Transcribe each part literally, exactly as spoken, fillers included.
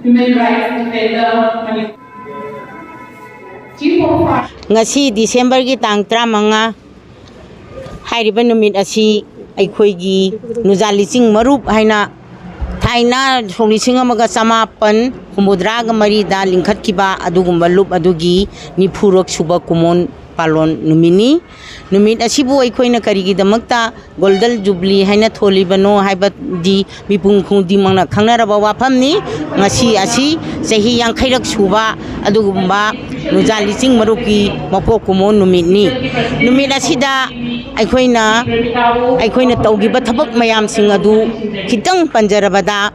Human rights defender, Chief of Fire. ꯉꯁꯤ ꯗꯤꯁꯦꯝꯕꯔꯒꯤ ꯇꯥꯡ ꯇꯔꯥꯃꯉꯥ ꯍꯥꯏꯔꯤꯕ ꯅꯨꯃꯤꯠ ꯑꯁꯤ ꯑꯩꯈꯣꯏꯒꯤ ꯅꯨꯖꯥ ꯂꯤꯆꯤꯡ ꯃꯔꯨꯞ ꯍꯥꯏꯅ ꯊꯥꯏꯅ ꯁꯣꯛ ꯂꯤꯁꯤꯡ ꯑꯃꯒ ꯆꯃꯥꯄꯟ ꯍꯨꯝꯐꯨꯇꯔꯥꯒ ꯃꯔꯤꯗ ꯂꯤꯡꯈꯠꯈꯤꯕ ꯑꯗꯨꯒꯨꯝꯕ ꯂꯨꯞ ꯑꯗꯨꯒꯤ ꯅꯤꯐꯨꯔꯛ ꯁꯨꯕ ꯀꯨꯃꯣꯟ ꯄꯥꯂꯣꯟ ꯅꯨꯃꯤꯠꯅꯤ꯫ ꯅꯨꯃꯤꯠ ꯑꯁꯤꯕꯨ ꯑꯩꯈꯣꯏꯅ ꯀꯔꯤꯒꯤꯗꯃꯛꯇ ꯒꯣꯜꯗꯟ ꯖꯨꯕꯂꯤ ꯍꯥꯏꯅ ꯊꯣꯜꯂꯤꯕꯅꯣ ꯍꯥꯏꯕꯗꯤ ꯃꯤꯄꯨꯝ ꯈꯨꯗꯤꯡꯃꯛꯅ ꯈꯪꯅꯔꯕ ꯋꯥꯐꯝꯅꯤ꯫ ꯉꯁꯤ ꯑꯁꯤ ꯆꯍꯤ ꯌꯥꯡꯈꯩꯔꯛ ꯁꯨꯕ ꯑꯗꯨꯒꯨꯝꯕ ꯅꯨꯖꯥ ꯂꯤꯆꯤꯡ ꯃꯔꯨꯞꯀꯤ ꯃꯄꯣꯛ ꯀꯨꯝꯑꯣꯟ ꯅꯨꯃꯤꯠꯅꯤ꯫ ꯅꯨꯃꯤꯠ ꯑꯁꯤꯗ ꯑꯩꯈꯣꯏꯅ, ꯑꯩꯈꯣꯏꯅ ꯇꯧꯈꯤꯕ ꯊꯕꯛ ꯃꯌꯥꯝꯁꯤꯡ ꯑꯗꯨ ꯈꯤꯇꯪ ꯄꯟꯖꯔꯕꯗ,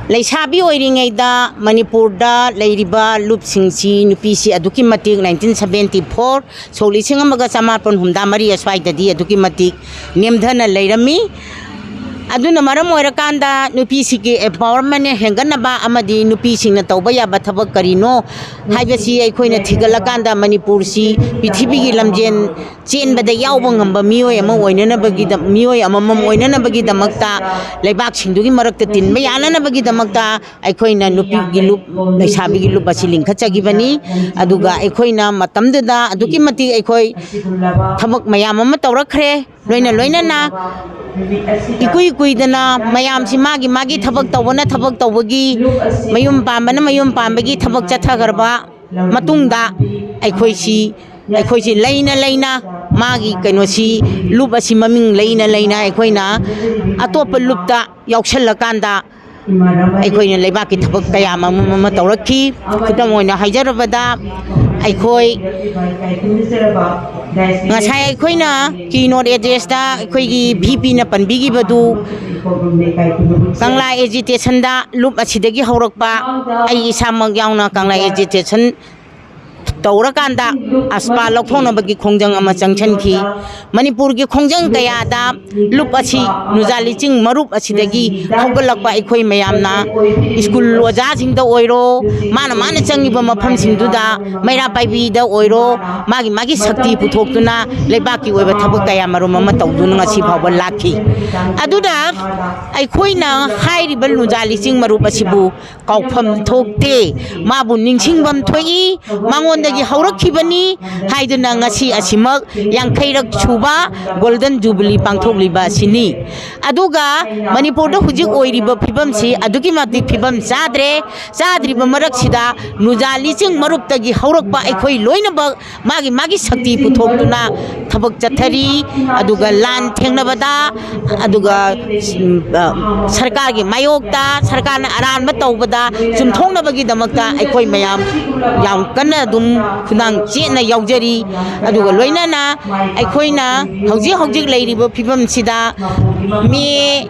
ꯂꯩꯁꯥꯕꯤ ꯑꯣꯏꯔꯤꯉꯩꯗ ꯃꯅꯤꯄꯨꯔꯗ ꯂꯩꯔꯤꯕ ꯂꯨꯞꯁꯤꯡꯁꯤ, ꯅꯨꯄꯤꯁꯤ ꯑꯗꯨꯛꯀꯤ ꯃꯇꯤꯛ nineteen seventy four, ꯁꯣꯛ ꯂꯤꯁꯤꯡ ꯑꯃꯒ ꯆꯃꯥꯄꯟ ꯍꯨꯝꯐꯨꯇꯔꯥ ꯃꯔꯤ ꯑꯁ꯭ꯋꯥꯏꯗꯗꯤ ꯑꯗꯨꯛꯀꯤ ꯃꯇꯤꯛ ꯅꯦꯝꯊꯅ ꯂꯩꯔꯝꯃꯤ꯫ ꯑꯗꯨꯅ ꯃꯔꯝ ꯑꯣꯏꯔꯀꯥꯟꯗ ꯅꯨꯄꯤꯁꯤꯒꯤ empowerment ꯍꯦꯟꯒꯠꯅꯕ ꯑꯃꯗꯤ ꯅꯨꯄꯤꯁꯤꯡꯅ ꯇꯧꯕ ꯌꯥꯕ ꯊꯕꯛ ꯀꯔꯤꯅꯣ ꯍꯥꯏꯕꯁꯤ ꯑꯩꯈꯣꯏꯅ ꯊꯤꯒꯠꯂꯀꯥꯟꯗ ꯃꯅꯤꯄꯨꯔꯁꯤ ꯄ꯭ꯔꯤꯊꯤꯕꯤꯒꯤ ꯂꯝꯖꯦꯟ ꯆꯦꯟꯕꯗ ꯌꯥꯎꯕ ꯉꯝꯕ ꯃꯤꯑꯣꯏ ꯑꯃ ꯑꯣꯏꯅꯅꯕꯒꯤꯗ-, ꯃꯤꯑꯣꯏ ꯑꯃꯃꯝ ꯑꯣꯏꯅꯅꯕꯒꯤꯗꯃꯛꯇ, ꯂꯩꯕꯥꯛꯁꯤꯡꯗꯨꯒꯤ ꯃꯔꯛꯇ ꯇꯤꯟꯕ ꯌꯥꯅꯅꯕꯒꯤꯗꯃꯛꯇ ꯑꯩꯈꯣꯏꯅ ꯅꯨꯄꯤꯒꯤ ꯂꯨꯞ, ꯂꯩꯁꯥꯕꯤꯒꯤ ꯂꯨꯞ ꯑꯁꯤ ꯂꯤꯡꯈꯠꯆꯈꯤꯕꯅꯤ꯫ ꯑꯗꯨꯒ ꯑꯩꯈꯣꯏꯅ ꯃꯇꯝꯗꯨꯗ ꯑꯗꯨꯛꯀꯤ ꯃꯇꯤꯛ ꯑꯩꯈꯣꯏ ꯊꯕꯛ ꯃꯌꯥꯝ ꯑꯃ ꯇꯧꯔꯛꯈ꯭ꯔꯦ꯫ ꯂꯣꯏꯅ ꯂꯣꯏꯅꯅ ꯏꯀꯨꯏ ꯀꯨꯏꯗꯅ ꯃꯌꯥꯝꯁꯤ ꯃꯥꯒꯤ ꯃꯥꯒꯤ ꯊꯕꯛ ꯇꯧꯕꯅ ꯊꯕꯛ ꯇꯧꯕꯒꯤ, ꯃꯌꯨꯝ ꯄꯥꯟꯕꯅ ꯃꯌꯨꯝ ꯄꯥꯟꯕꯒꯤ ꯊꯕꯛ ꯆꯠꯊꯈ꯭ꯔꯕ ꯃꯇꯨꯡꯗ ꯑꯩꯈꯣꯏꯁꯤ, ꯑꯩꯈꯣꯏꯁꯤ ꯂꯩꯅ ꯂꯩꯅ ꯃꯥꯒꯤ ꯀꯩꯅꯣꯁꯤ, ꯂꯨꯞ ꯑꯁꯤ ꯃꯃꯤꯡ ꯂꯩꯅ ꯂꯩꯅ ꯑꯩꯈꯣꯏꯅ ꯑꯇꯣꯞꯄ ꯂꯨꯞꯇ ꯌꯥꯎꯁꯜꯂꯀꯥꯟꯗ ꯑꯩꯈꯣꯏꯅ ꯂꯩꯕꯥꯛꯀꯤ ꯊꯕꯛ ꯀꯌꯥ ꯑꯃ ꯑꯃ ꯇꯧꯔꯛꯈꯤ꯫ ꯈꯨꯗꯝ ꯑꯣꯏꯅ ꯍꯥꯏꯖꯔꯕꯗ, ꯑꯩꯈꯣꯏ ꯉꯁꯥꯏ ꯑꯩꯈꯣꯏꯅ keynote addressꯇ ꯑꯩꯈꯣꯏꯒꯤ ꯚꯤ ꯄꯤꯅ ꯄꯟꯕꯤꯈꯤꯕꯗꯨ, ꯀꯪꯂꯥ agitationꯗ ꯂꯨꯞ ꯑꯁꯤꯗꯒꯤ ꯍꯧꯔꯛꯄ, ꯑꯩ ꯏꯁꯥꯃꯛ ꯌꯥꯎꯅ ꯀꯪꯂꯥ agitation ꯇꯧꯔꯀꯥꯟꯗ ꯑꯁꯄꯥ ꯂꯧꯊꯣꯛꯅꯕꯒꯤ ꯈꯣꯡꯖꯪ ꯑꯃ ꯆꯪꯁꯤꯟꯈꯤ꯫ ꯃꯅꯤꯄꯨꯔꯒꯤ ꯈꯣꯡꯖꯪ ꯀꯌꯥꯗ ꯂꯨꯞ ꯑꯁꯤ, ꯅꯨꯖꯥ ꯂꯤꯆꯤꯡ ꯃꯔꯨꯞ ꯑꯁꯤꯗꯒꯤ ꯍꯧꯒꯠꯂꯛꯄ ꯑꯩꯈꯣꯏ ꯃꯌꯥꯝꯅ, ꯁ꯭ꯀꯨꯜ ꯑꯣꯖꯥꯁꯤꯡꯗ ꯑꯣꯏꯔꯣ, ꯃꯥꯅ ꯃꯥꯅ ꯆꯪꯉꯤꯕ ꯃꯐꯝꯁꯤꯡꯗꯨꯗ, ꯃꯩꯔꯥ ꯄꯥꯏꯕꯤꯗ ꯑꯣꯏꯔꯣ, ꯃꯥꯒꯤ ꯃꯥꯒꯤ ꯁꯛꯇꯤ ꯄꯨꯊꯣꯛꯇꯨꯅ ꯂꯩꯕꯥꯛꯀꯤ ꯑꯣꯏꯕ ꯊꯕꯛ ꯀꯌꯥ ꯃꯔꯨꯝ ꯑꯃ ꯇꯧꯗꯨꯅ ꯉꯁꯤ ꯐꯥꯎꯕ ꯂꯥꯛꯈꯤ꯫ ꯑꯗꯨꯅ ꯑꯩꯈꯣꯏꯅ ꯍꯥꯏꯔꯤꯕ ꯅꯨꯖꯥ ꯂꯤꯆꯤꯡ ꯃꯔꯨꯞ ꯑꯁꯤꯕꯨ ꯀꯥꯎꯐꯝ ꯊꯣꯛꯇꯦ꯫ ꯃꯥꯕꯨ ꯅꯤꯡꯁꯤꯡꯐꯝ ꯊꯣꯛꯏ꯫ ꯃꯉꯣꯟꯗꯒꯤ ꯍꯧꯔꯛꯈꯤꯕꯅꯤ ꯍꯥꯏꯗꯨꯅ ꯉꯁꯤ ꯑꯁꯤꯃꯛ ꯌꯥꯡꯈꯩꯔꯛ ꯁꯨꯕ ꯒꯣꯜꯗꯟ ꯖꯨꯕꯤꯂꯤ ꯄꯥꯡꯊꯣꯛꯂꯤꯕ ꯑꯁꯤꯅꯤ꯫ ꯑꯗꯨꯒ ꯃꯅꯤꯄꯨꯔꯗ ꯍꯧꯖꯤꯛ ꯑꯣꯏꯔꯤꯕ ꯐꯤꯕꯝꯁꯤ ꯑꯗꯨꯛꯀꯤ ꯃꯇꯤꯛ ꯐꯤꯕꯝ ꯆꯥꯗ꯭ꯔꯦ꯫ ꯆꯥꯗ꯭ꯔꯤꯕ ꯃꯔꯛꯁꯤꯗ ꯅꯨꯖꯥ ꯂꯤꯆꯤꯡ ꯃꯔꯨꯞꯇꯒꯤ ꯍꯧꯔꯛꯄ ꯑꯩꯈꯣꯏ ꯂꯣꯏꯅꯃꯛ ꯃꯥꯒꯤ ꯃꯥꯒꯤ ꯁꯛꯇꯤ ꯄꯨꯊꯣꯛꯇꯨꯅ ꯊꯕꯛ ꯆꯠꯊꯔꯤ꯫ ꯑꯗꯨꯒ ꯂꯥꯟ ꯊꯦꯡꯅꯕꯗ, ꯑꯗꯨꯒ, ꯎꯝ, ꯑ, ꯁꯔꯀꯥꯔꯒꯤ ꯃꯥꯌꯣꯛꯇ, ꯁꯔꯀꯥꯔꯅ ꯑꯔꯥꯟꯕ ꯇꯧꯕꯗ ꯆꯨꯝꯊꯣꯛꯅꯕꯒꯤꯗꯃꯛꯇ ꯑꯩꯈꯣꯏ ꯃꯌꯥꯝ ꯌꯥꯝ ꯀꯟꯅ ꯑꯗꯨꯝ ꯈꯨꯗꯥꯡ ꯆꯦꯠꯅ ꯌꯥꯎꯖꯔꯤ꯫ ꯑꯗꯨꯒ ꯂꯣꯏꯅꯅ ꯑꯩꯈꯣꯏꯅ ꯍꯧꯖꯤꯛ ꯍꯧꯖꯤꯛ ꯂꯩꯔꯤꯕ ꯐꯤꯕꯝꯁꯤꯗ ꯃꯦ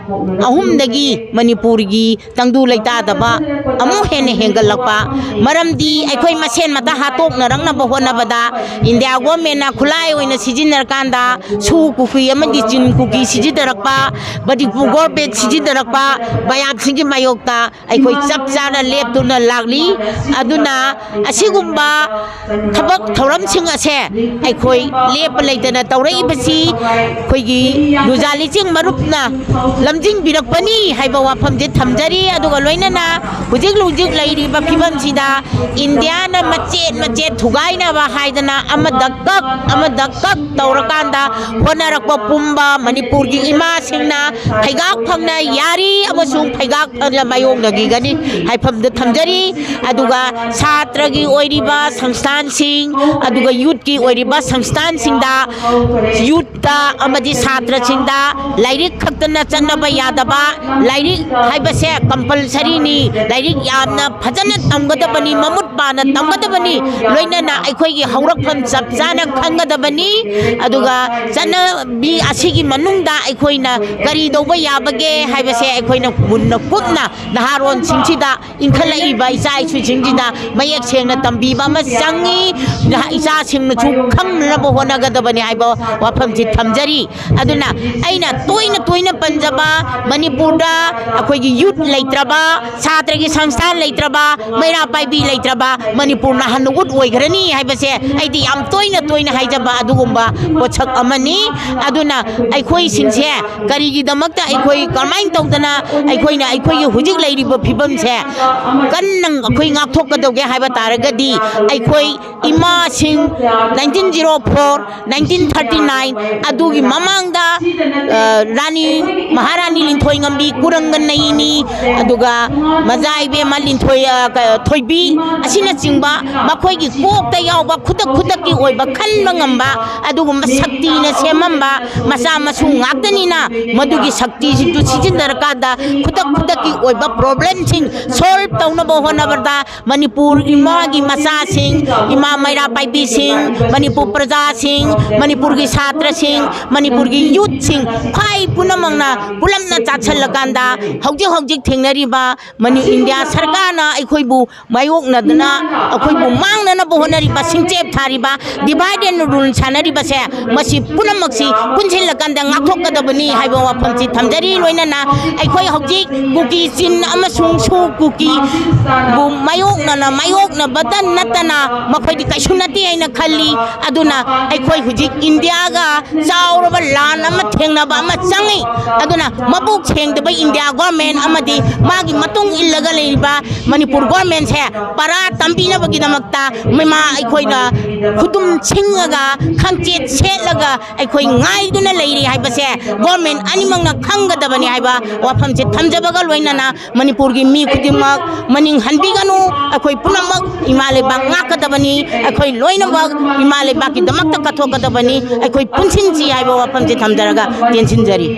ꯑꯍꯨꯝꯗꯒꯤ ꯃꯅꯤꯄꯨꯔꯒꯤ ꯇꯪꯗꯨ ꯂꯩꯇꯥꯗꯕ ꯑꯃꯨꯛ ꯍꯦꯟꯅ ꯍꯦꯟꯒꯠꯂꯛꯄ, ꯃꯔꯝꯗꯤ ꯑꯩꯈꯣꯏ ꯃꯁꯦꯟ ꯃꯇ ꯍꯥꯠꯇꯣꯛꯅꯔꯛꯅꯕ ꯍꯣꯠꯅꯕꯗ ꯏꯟꯗꯤꯌꯥ ꯒꯣꯔꯃꯦꯟꯅ ꯈꯨꯠꯂꯥꯏ ꯑꯣꯏꯅ ꯁꯤꯖꯤꯟꯅꯔꯀꯥꯟꯗ ꯁꯨ ꯀꯨꯀꯤ ꯑꯃꯗꯤ ꯆꯤꯟ ꯀꯨꯀꯤ ꯁꯤꯖꯤꯟꯅꯔꯛꯄ, ꯃꯅꯤꯄꯨꯔ ꯒꯣꯔꯃꯦꯟ ꯁꯤꯖꯤꯟꯅꯔꯛꯄ ꯃꯌꯥꯝꯁꯤꯡꯒꯤ ꯃꯥꯌꯣꯛꯇ ꯑꯩꯈꯣꯏ ꯆꯞ ꯆꯥꯅ ꯂꯦꯞꯇꯨꯅ ꯂꯥꯛꯂꯤ꯫ ꯑꯗꯨꯅ ꯑꯁꯤꯒꯨꯝꯕ ꯊꯕꯛ ꯊꯧꯔꯝꯁꯤꯡ ꯑꯁꯦ ꯑꯩꯈꯣꯏ ꯂꯦꯞꯄ ꯂꯩꯇꯅ ꯇꯧꯔꯛꯏꯕꯁꯤ ꯑꯩꯈꯣꯏꯒꯤ ꯅꯨꯖꯥ ꯂꯤꯆꯤꯡ ꯃꯔꯨꯞꯅ ꯂꯝꯖꯤꯡꯕꯤꯔꯛꯄꯅꯤ ꯍꯥꯏꯕ ꯋꯥꯐꯝꯁꯦ ꯊꯝꯖꯔꯤ꯫ ꯑꯗꯨꯒ ꯂꯣꯏꯅꯅ ꯍꯧꯖꯤꯛ ꯍꯧꯖꯤꯛ ꯂꯩꯔꯤꯕ ꯐꯤꯕꯝꯁꯤꯗ ꯏꯟꯗꯤꯌꯥꯅ ꯃꯆꯦꯠ ꯃꯆꯦꯠ ꯊꯨꯒꯥꯏꯅꯕ ꯍꯥꯏꯗꯅ ꯑꯃꯗ ꯀꯛ ꯑꯃꯗ ꯀꯛ ꯇꯧꯔꯀꯥꯟꯗ ꯍꯣꯠꯅꯔꯛꯄ ꯄꯨꯝꯕ ꯃꯅꯤꯄꯨꯔꯒꯤ ꯏꯃꯥꯁꯤꯡꯅ ꯐꯩꯒꯥꯛ ꯐꯪꯅ ꯌꯥꯔꯤ ꯑꯃꯁꯨꯡ ꯐꯩꯒꯥꯛ ꯐꯪꯅ ꯃꯥꯌꯣꯛꯅꯈꯤꯒꯅꯤ ꯍꯥꯏꯐꯝꯗ ꯊꯝꯖꯔꯤ꯫ ꯑꯗꯨꯒ ꯁꯥꯇ꯭ꯔꯒꯤ ꯑꯣꯏꯔꯤꯕ ꯁꯪꯁꯊꯥꯟꯁꯤꯡ, ꯑꯗꯨꯒ ꯌꯨꯠꯀꯤ ꯑꯣꯏꯔꯤꯕ ꯁꯪꯁꯊꯥꯟꯁꯤꯡꯗ ꯌꯨꯠ ꯇ ꯑꯃꯗꯤ ꯁꯥꯇ꯭ꯔꯁꯤꯡꯗ ꯂꯥꯏꯔꯤꯛ ꯈꯛꯇꯅ ꯆꯠꯅꯕ ꯌꯥꯗꯕ, ꯂꯥꯏꯔꯤꯛ ꯍꯥꯏꯕꯁꯦ ꯀꯝꯄꯜꯁꯔꯤꯅꯤ꯫ ꯂꯥꯏꯔꯤꯛ ꯌꯥꯝꯅ ꯐꯖꯅ ꯇꯝꯒꯗꯕꯅꯤ, ꯃꯃꯨꯠ ꯄꯥꯅ ꯇꯝꯒꯗꯕꯅꯤ꯫ ꯂꯣꯏꯅꯅ ꯑꯩꯈꯣꯏꯒꯤ ꯍꯧꯔꯛꯐꯝ ꯆꯞ ꯆꯥꯅ ꯈꯪꯒꯗꯕꯅꯤ꯫ ꯑꯗꯨꯒ ꯆꯠꯅꯕꯤ ꯑꯁꯤꯒꯤ ꯃꯅꯨꯡꯗ ꯑꯩꯈꯣꯏꯅ ꯀꯔꯤ ꯇꯧꯕ ꯌꯥꯕꯒꯦ ꯍꯥꯏꯕꯁꯦ ꯑꯩꯈꯣꯏꯅ ꯃꯨꯟꯅ ꯀꯨꯞꯅ ꯅꯍꯥꯔꯣꯟꯁꯤꯡꯁꯤꯗ, ꯏꯟꯈꯠꯂꯛꯏꯕ ꯏꯆꯥ ꯏꯁꯨꯁꯤꯡꯁꯤꯗ ꯃꯌꯦꯛ ꯁꯦꯡꯅ ꯇꯝꯕꯤꯕ ꯑꯃ ꯆꯪꯉꯤ꯫ ꯏꯆꯥꯁꯤꯡꯅꯁꯨ ꯈꯪꯅꯅꯕ ꯍꯣꯠꯅꯒꯗꯕꯅꯤ ꯍꯥꯏꯕ ꯋꯥꯐꯝꯁꯤ ꯊꯝꯖꯔꯤ꯫ ꯑꯗꯨꯅ ꯑꯩꯅ ꯇꯣꯏꯅ ꯇꯣꯏꯅ ꯄꯟꯖꯕ, ꯃꯅꯤꯄꯨꯔꯗ ꯑꯩꯈꯣꯏꯒꯤ ꯌꯨꯠ ꯂꯩꯇ꯭ꯔꯕ, ꯁꯥꯇ꯭ꯔꯒꯤ ꯁꯪꯁꯊꯥꯟ ꯂꯩꯇ꯭ꯔꯕ, ꯃꯩꯔꯥ ꯄꯥꯏꯕꯤ ꯂꯩꯇ꯭ꯔꯕ ꯃꯅꯤꯄꯨꯔꯅ ꯍꯟꯅ ꯎꯠ ꯑꯣꯏꯈ꯭ꯔꯅꯤ ꯍꯥꯏꯕꯁꯦ ꯑꯩꯗꯤ ꯌꯥꯝ ꯇꯣꯏꯅ ꯇꯣꯏꯅ ꯍꯥꯏꯖꯕ ꯑꯗꯨꯒꯨꯝꯕ ꯄꯣꯠꯁꯛ ꯑꯃꯅꯤ꯫ ꯑꯗꯨꯅ ꯑꯩꯈꯣꯏꯁꯤꯡꯁꯦ ꯀꯔꯤꯒꯤꯗꯃꯛꯇ ꯑꯩꯈꯣꯏ ꯀꯔꯝꯍꯥꯏꯅ ꯇꯧꯗꯅ ꯑꯩꯈꯣꯏꯅ ꯑꯩꯈꯣꯏꯒꯤ ꯍꯧꯖꯤꯛ ꯂꯩꯔꯤꯕ ꯐꯤꯕꯝꯁꯦ ꯀꯟꯅ ꯑꯩꯈꯣꯏ ꯉꯥꯛꯊꯣꯛꯀꯗꯧꯒꯦ ꯍꯥꯏꯕ ꯇꯥꯔꯒꯗꯤ, ꯑꯩꯈꯣꯏ ꯏꯃꯥꯁꯤꯡ nineteen zero four, nineteen thirty nine ꯑꯗꯨꯒꯤ ꯃꯃꯥꯡꯗ, ꯑ, ꯔꯥꯅꯤ, ꯃꯍꯥꯔꯥꯅꯤ ꯂꯤꯟꯊꯣꯏꯉꯝꯕꯤ ꯀꯨꯔꯪꯒ ꯅꯩꯅꯤ, ꯑꯗꯨꯒ ꯃꯖꯥ ꯏꯕꯦꯝꯃ ꯂꯤꯟꯊꯣꯏ, ꯑ, ꯀ-, ꯊꯣꯏꯕꯤ ꯑꯁꯤꯅꯆꯤꯡꯕ ꯃꯈꯣꯏꯒꯤ ꯀꯣꯛꯇ ꯌꯥꯎꯕ ꯈꯨꯗꯛ ꯈꯨꯗꯛꯀꯤ ꯑꯣꯏꯕ ꯈꯟꯕ ꯉꯝꯕ ꯑꯗꯨꯒꯨꯝꯕ ꯁꯛꯇꯤꯅ ꯁꯦꯝꯃꯝꯕ ꯃꯆꯥ ꯃꯁꯨ ꯉꯥꯛꯇꯅꯤꯅ, ꯃꯗꯨꯒꯤ ꯁꯛꯇꯤꯁꯤꯡꯗꯨ ꯁꯤꯖꯤꯟꯅꯔꯀꯥꯟꯗ ꯈꯨꯗꯛ ꯈꯨꯗꯛꯀꯤ ꯑꯣꯏꯕ ꯄ꯭ꯔꯣꯕ꯭ꯂꯦꯝꯁꯤꯡ ꯁꯣꯜꯕ ꯇꯧꯅꯕ ꯍꯣꯠꯅꯕꯗ ꯃꯅꯤꯄꯨꯔ ꯏꯃꯥꯒꯤ ꯃꯆꯥꯁꯤꯡ, ꯏꯃꯥ ꯃꯩꯔꯥ ꯄꯥꯏꯕꯤꯁꯤꯡ, ꯃꯅꯤꯄꯨꯔ ꯄ꯭ꯔꯖꯥꯁꯤꯡ, ꯃꯅꯤꯄꯨꯔꯒꯤ ꯁꯥꯇ꯭ꯔꯁꯤꯡ, ꯃꯅꯤꯄꯨꯔꯒꯤ ꯌꯨꯠꯁꯤꯡ, ꯈ꯭ꯋꯥꯏ ꯄꯨꯝꯅꯃꯛꯅ ꯄꯨꯂꯞꯅ ꯆꯥꯠꯁꯜꯂꯀꯥꯟꯗ ꯍꯧꯖꯤꯛ ꯍꯧꯖꯤꯛ ꯊꯦꯡꯅꯔꯤꯕ ꯃꯅꯤ-, ꯏꯟꯗꯤꯌꯥ ꯁꯔꯀꯥꯔꯅ ꯑꯩꯈꯣꯏꯕꯨ ꯃꯥꯌꯣꯛꯅꯗꯅ, ꯑꯩꯈꯣꯏꯕꯨ ꯃꯥꯡꯅꯅꯕ ꯍꯣꯠꯅꯔꯤꯕ, ꯁꯤꯡꯆꯦꯞ ꯊꯥꯔꯤꯕ, divide and rule ꯁꯥꯟꯅꯔꯤꯕꯁꯦ, ꯃꯁꯤ ꯄꯨꯝꯅꯃꯛꯁꯤ ꯄꯨꯟꯁꯤꯜꯂꯀꯥꯟꯗ ꯉꯥꯛꯊꯣꯛꯀꯗꯕꯅꯤ ꯍꯥꯏꯕ ꯋꯥꯐꯝꯁꯤ ꯊꯝꯖꯔꯤ꯫ ꯂꯣꯏꯅꯅ ꯑꯩꯈꯣꯏ ꯍꯧꯖꯤꯛ ꯀꯨꯀꯤ ꯆꯤꯟ ꯑꯃꯁꯨꯡ ꯁꯨ ꯀꯨꯀꯤꯕꯨ ꯃꯥꯌꯣꯛꯅꯅ, ꯃꯥꯌꯣꯛꯅꯕꯇ ꯅꯠꯇꯅ ꯃꯈꯣꯏꯗꯤ ꯀꯩꯁꯨ ꯅꯠꯇꯦ ꯍꯥꯏꯅ ꯈꯜꯂꯤ꯫ ꯑꯗꯨꯅ ꯑꯩꯈꯣꯏ ꯍꯧꯖꯤꯛ ꯏꯟꯗꯤꯌꯥꯒ ꯆꯥꯎꯔꯕ ꯂꯥꯟ ꯑꯃ ꯊꯦꯡꯅꯕ ꯑꯃ ꯆꯪꯉꯤ꯫ ꯑꯗꯨꯅ ꯃꯕꯨꯛ ꯁꯦꯡꯗꯕ ꯏꯟꯗꯤꯌꯥ ꯒꯣꯔꯃꯦꯟ ꯑꯃꯗꯤ ꯃꯥꯒꯤ ꯃꯇꯨꯡ ꯏꯜꯂꯒ ꯂꯩꯔꯤꯕ ꯃꯅꯤꯄꯨꯔ ꯒꯣꯔꯃꯦꯟꯁꯦ ꯄꯔꯥ ꯇꯝꯕꯤꯅꯕꯒꯤꯗꯃꯛꯇ ꯃꯃꯥ ꯑꯩꯈꯣꯏꯅ ꯈꯨꯗꯨꯝ ꯁꯤꯡꯉꯒ, ꯈꯪꯆꯦꯠ ꯁꯦꯠꯂꯒ ꯑꯩꯈꯣꯏ ꯉꯥꯏꯗꯨꯅ ꯂꯩꯔꯤ ꯍꯥꯏꯕꯁꯦ ꯒꯣꯔꯃꯦꯟ ꯑꯅꯤꯃꯛꯅ ꯈꯪꯒꯗꯕꯅꯤ ꯍꯥꯏꯕ ꯋꯥꯐꯝꯁꯦ ꯊꯝꯖꯕꯒ ꯂꯣꯏꯅꯅ ꯃꯅꯤꯄꯨꯔꯒꯤ ꯃꯤ ꯈꯨꯗꯤꯡꯃꯛ ꯃꯅꯤꯡ ꯍꯟꯕꯤꯒꯅꯨ꯫ ꯑꯩꯈꯣꯏ ꯄꯨꯝꯅꯃꯛ ꯏꯃꯥ ꯂꯩꯕꯥꯛ ꯉꯥꯛꯀꯗꯕꯅꯤ꯫ ꯑꯩꯈꯣꯏ ꯂꯣꯏꯅꯃꯛ ꯏꯃꯥ ꯂꯩꯕꯥꯛꯀꯤꯗꯃꯛꯇ ꯀꯠꯊꯣꯛꯀꯗꯕꯅꯤ꯫ ꯑꯩꯈꯣꯏ ꯄꯨꯟꯁꯤ ꯁꯤ ꯍꯥꯏꯕ ꯋꯥꯐꯝꯁꯦ ꯊꯝꯖꯔꯒ ꯇꯦꯟꯁꯤꯟꯖꯔꯤ꯫